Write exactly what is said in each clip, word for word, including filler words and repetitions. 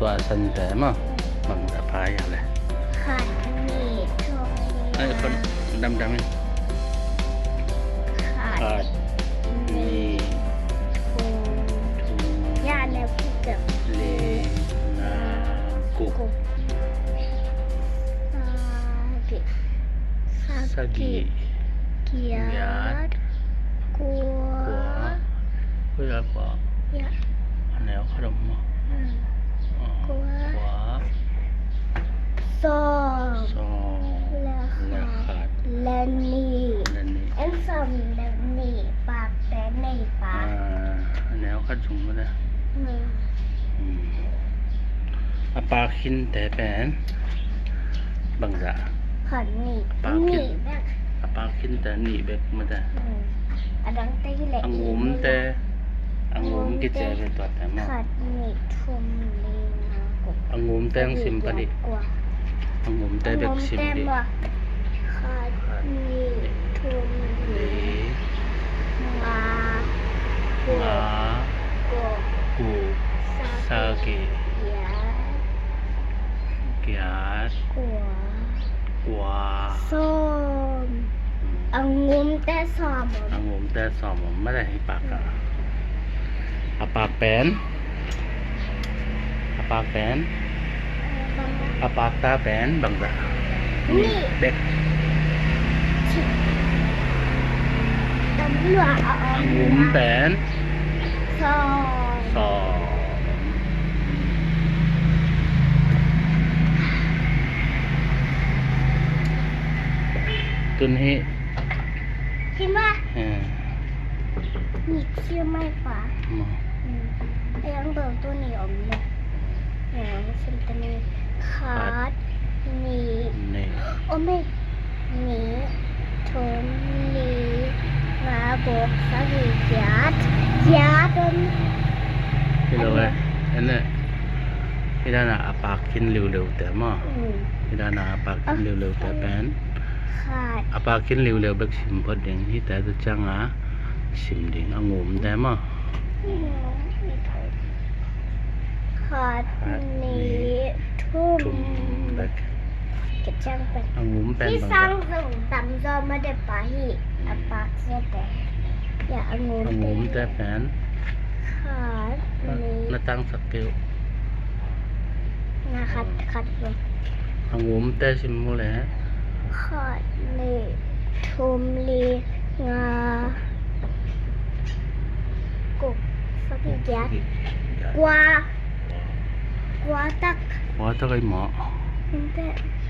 Tua sante maw. Bangzah pha hia le? Khat, nih, thum, li, nga. Ai, khon damdam in. Khat, khat, nih, nih, thum, thum, ya ne phu, li, nga, guk. Guk. Sagih. Sagih. Sagih. Giat. Giat. Kua. Kua. Kua, kua. Ya. A neu khat om maw? Hmm. Ah, kua. Kua. Sawm. Sawm. Le khat. Le khat. Le nih. Le nih. En sawm le nih pakte nei pa. Ah, a neu khat zong maw te. Hmm. Hmm. A pak khinte pen bangzah? Khat, nih, a pak khin, nih bek. A pak khinte nih bek maw te. Hmm. A dangte hi leh a ngumte, a ngum kici ve tuate maw. Khat, nih, thum, li, nga, guk. A ngumte hong sim pah dih. Kua. A ngumte bek sim dih. Khat, nih, thum, li, nga, guk. Nga, guk. Sagih. Sagih. Giat. Giat. Kua. Kua. Sawm. Hmm. A ngumte sawm om. A ngumte sawm om. Mah le hi pak a. A pak pen. A pak pen. A pakta pen bangzah? Nih. Nih bek. Tam lua a om. A ngum pen. Sawm. Sawm. Tun hi. Hi mah. Eh. Nih sim mai pa. Maw. Hmm. Ei ang bel tuni om le. Ei ang sim ta ni. Khat, nih. Nih. Om ei. Nih, thum, li, nga, guk, sagih, giat. Giat om. Hi lo e. En e. Hi dan a pak khin liuliu te maw. Hmm. Hi dan a pak khin liuliu te pen. Khat. A pak khin liuliu bek sim phot ding. Hite tawh ciang a sim ding a ngumte maw. Khat, nih, thum. Thum bek. Kiciang pen. A ngum pen bang. Hi sang zong tam zaw mah de pa hi. A pak zaw te. Ya, a ngum te. A ngum te pen. Khat, nih. Na tangsak kei uh. Na khat, khat bek. A ngumte sim mu le. Khat, nih, thum, li, nga, guk, sagih, giat. Kua. Kua tak. Kua tak ai maw.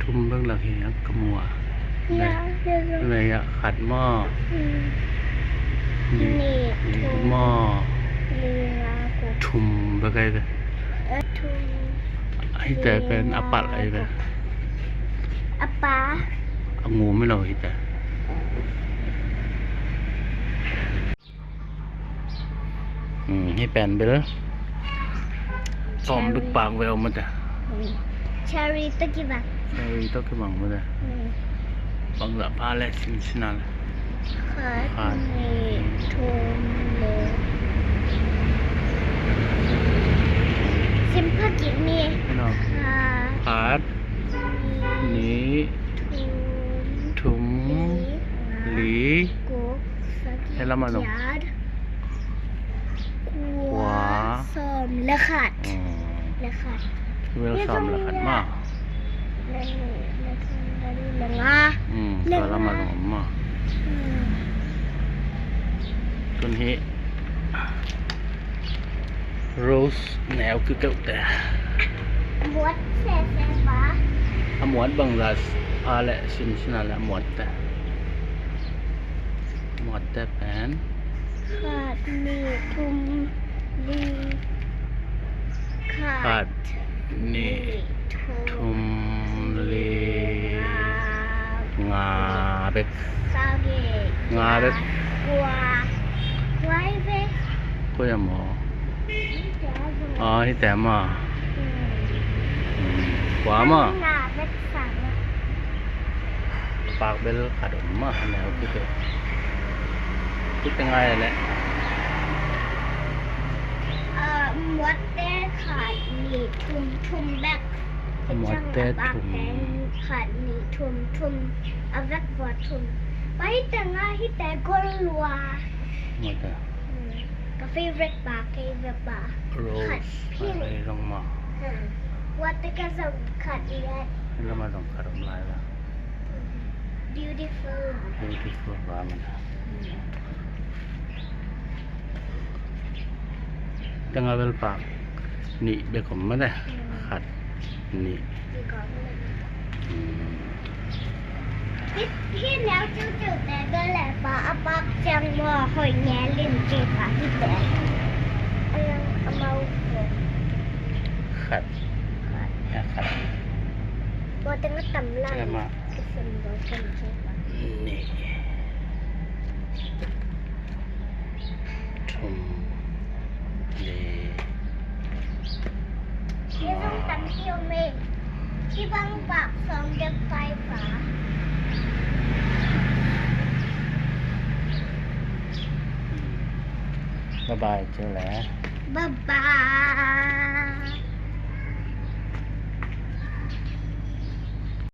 Thum bek lak hi a ka mu a. Ya, ya, ya. Khat maw. Hmm. Nih, thum, li, nga, guk. Thum bek ai ve. Eh, thum. Hite pen a palh ai ve. A pa. A ngum hi lo hite. Hmm, hi pen bel sawm bek pak ve om mate. Hmm. Cherry tawh kibang. Cherry tawh kibang mate. Hmm. Bangzah pha le, sinsin a le. Khat, nih, thum, li. Sim pha kik ni. Khat. Khat. Nih. Thum. Thum. Li. Li. Guk. Sagih. Hei lam a zong. Giat. Kua. Kua. Sawm le khat. Hmm. Le khat. Bel sawm le khat maw. Le nih, le thum, le li, le nga. Hmm, le nga. Tua lam a zong om maw. Hmm. Tun hi. Rose neu kiukiu te. Muat sese pa. A muat bangzah a le sinsin a le a muat te. Muat te pen. Khat, nih, thum, li. Khat. Khat, nih, thum, li, nga bek. Sagih. Nga bek. Kua. Kua hi ve. Kua hi maw. Kua hi ve. Ah, hi te maw. Hmm. Hmm. Kua maw. Nga bek sang. Pak bel khat om maw, a neu kite. Kite ngai le. Ah, muat te khat, nih, thum. Mawte thum. Khat, nih, thum, thum. A vek vua thum. Pa, hite nga, hite gold lua. Mawte. Hmm. Ka favorite pa, ka favorite pa. Rose. Khat pink. Ai, zong ma. Hmm. Mawte ka zong khat liat. Lama zong khat om lai la. Beautiful. Beautiful pa man. Hmm. Tengah bel pak nih bek om mah de. Khat, nih. Hmm. Hih, hih neu ciuciu te bel leh pa a pak ciang maw, hoih ngelin ci pa hih te. Ayang amau ko. Khat. Khat. Ya, khat. Maw tengah tam lai. Tengah mah. Kisim do kan ci pa. Nih. Thum, li, nga. Hih zong tampi om e. Hih bang pak sawm dek pai pa. Bye bye, Chile. Bye bye.